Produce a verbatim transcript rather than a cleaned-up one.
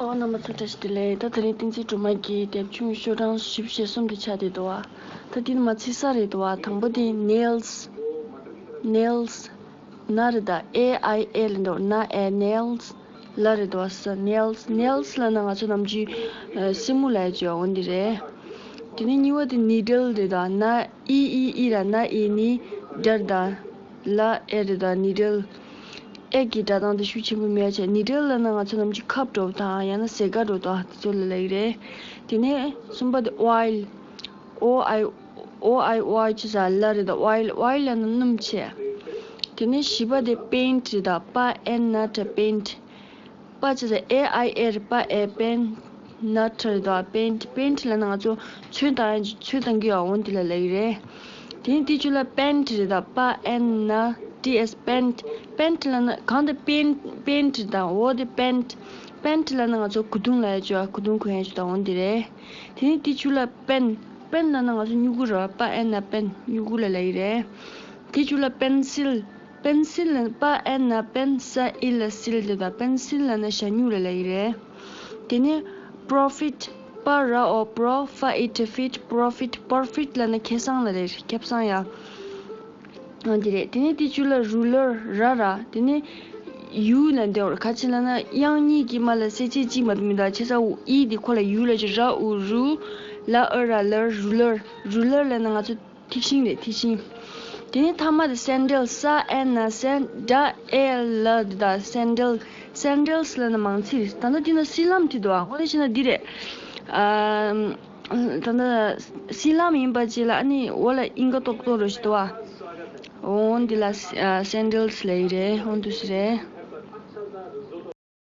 ཨོ། རྣམ་པ་ཚོ་བཀྲ་ཤིས་བདེ་ལེགས། ད་དེ་རིང་བསྟན་འཛིན་སྒྲོལ་མ་གི་དེབ་ཆུང་ཤོག་གྲངས་བཞི་བཅུ་ཞེ་གསུམ་དེ་ཆགས་བསྡད་འདུག་བ། ད་དེ་ནི་མ་ཚིག་གསར་རེད་འདུག་བ། དང་པོ་དེ་nails། nails། ན་རེད་ད། A I L འདུག་ན་ཨེ། nails། ལ་རེད་འདུག་བ། ས། nails། nails ལབ་ན་ང་ཚོ་ནམ་རྒྱུན་ཨ་སེན་མོ་ལབ་ཡ་ཅིག་ཡོད་འདི་རེད། དེ་ནས་གཉིས་པ་དེ་needle རེད་ད། ན་ཨི་ཨི་ཨི་ར། ན་ཨི་ནི་ཌལ་ད། ལ་ཨེ་རེད་ད། needle། ཨེ་གི་སྒྲ་གདངས་དེ་ཤུགས་ཆེན་པོ་མེད་བྱས། needle ལབ་ན་ང་ཚོ་ནམ་རྒྱུན་ཁབ་འདྲ་བོ་དང་ཡང་ན་ཟས་སྐལ་འདྲ་བོ་དང་དེ་ཚོ་ལ་ལབ་ཀྱི་རེད། དེ་ནས་གསུམ་པ་དེ་oil། O I O I Y བྱས་ཙང་ལ་རེད་ད། oil། oil ལབ་ན་སྣུམ་བྱས། དེ་ནས་བཞི་པ་དེ་paint རེད་ད། པ་ཨེན་ན་ཊ། paint། པ་བྱས་ཙང་A I R། པ་ཨེ། པེན། ན་ཊ་རེད་ད། paint། paint ལབ་ན་ང་ཚོ་ཚོན་བཏང་ཡ་ཅིག་ཚོན་བཏང་གི་ཡོད་འོ་འདི་ལ་ལབ་ཀྱི་རེད། དེ་ནས་དེའི་མཇུག་ལ་pant རེད་ད། པ་ཨེན་ན་ཊི་ཨེས། pant། pant ལབ་ན་གང་དེ་paint། paint རེད་ད། འོ་དེ་pant། pant ལབ་ན་ང་ཚོ་གོས་ཐུང་ལབ་ཡ་ཅིག་ཡོད། གོས་ཐུང་གོན་ཡ་ཅིག་དང་འོ་འདི་རེད། དེ་ནས་དེའི་མཇུག་ལ་pen། pen ལབ་ན་ང་ཚོ་སྨྱུ་གུ་རེད་བ། པ་ཨེན་ན་པེན། སྨྱུ་གུ་ལ་ལབ་ཀྱི་རེད། དེའི་མཇུག་ལ་pencil། pencil ལབ་ན་པ་ཨེན་ན་པེན། ས་ཨི་ལ་སིལ་དེ་དང་། pencil ལབ་ན་ཞྭ་སྨྱུག་ལ་ལབ་ཀྱི་རེད། དེ་ནས་profit། པ་ར་ཨོ་པྲོ། ཧྥ་ཨི་ཊ་ཧྥིཊ། profit། profit ལབ་ན་ཁེ་བཟང་ལ་ལབ་ཀྱི་རེད། ཁེ་བཟང་ཡ། འོ་འདི་རེད། དེ་ནས་དེའི་མཇུག་ལ་ruler། ར་ར། དེ་ནས་ཡུ་ལབ་འདི་ག་ཅི་ལབ་ན་དབྱངས་གཉིས་ཀྱི་མ་ལ་གསལ་བྱེད་གཅིག་མ་གཏོགས་མི་འདུག་བྱས་ཙང་ཨི་འདི་ཁོ་ལ་ཡུ་ལབ་ཀྱི་རེད། ར་ཨུ་རུ། ལ་ཨ་ར་ལར། ruler། ruler ལབ་ན་ང་ཚོ་ཐིག་ཤིང་རེད། ཐིག་ཤིང་། དེ་ནས་མཐའ་མ་དེ་sandal། ས་ཨེན་ན་སན། ཌ་ཨེ་ལ་དེ་དང་sandal། sandals ལབ་ན་མང་ཚིག་རེད། ད་ལྟ་འདི་ན་སི་ལམ་བྲིས་འདུག་ཨ། དངོས་གནས་བྱས་ན་འདི་རེད། ཨ། ད་ལྟ་སི་ལམ་ཡིན་པ་ཅིག་ལ་ཨ་ནི་འོ་ལ་ཨིན་ཀ་ཏོག་ཏོག་རོ་ཞིག་འདུག་ཨ། འོ་འདི་ལ་sandals ལབ་ཀྱི་རེད། འོ་འདུག་སེ་རེད།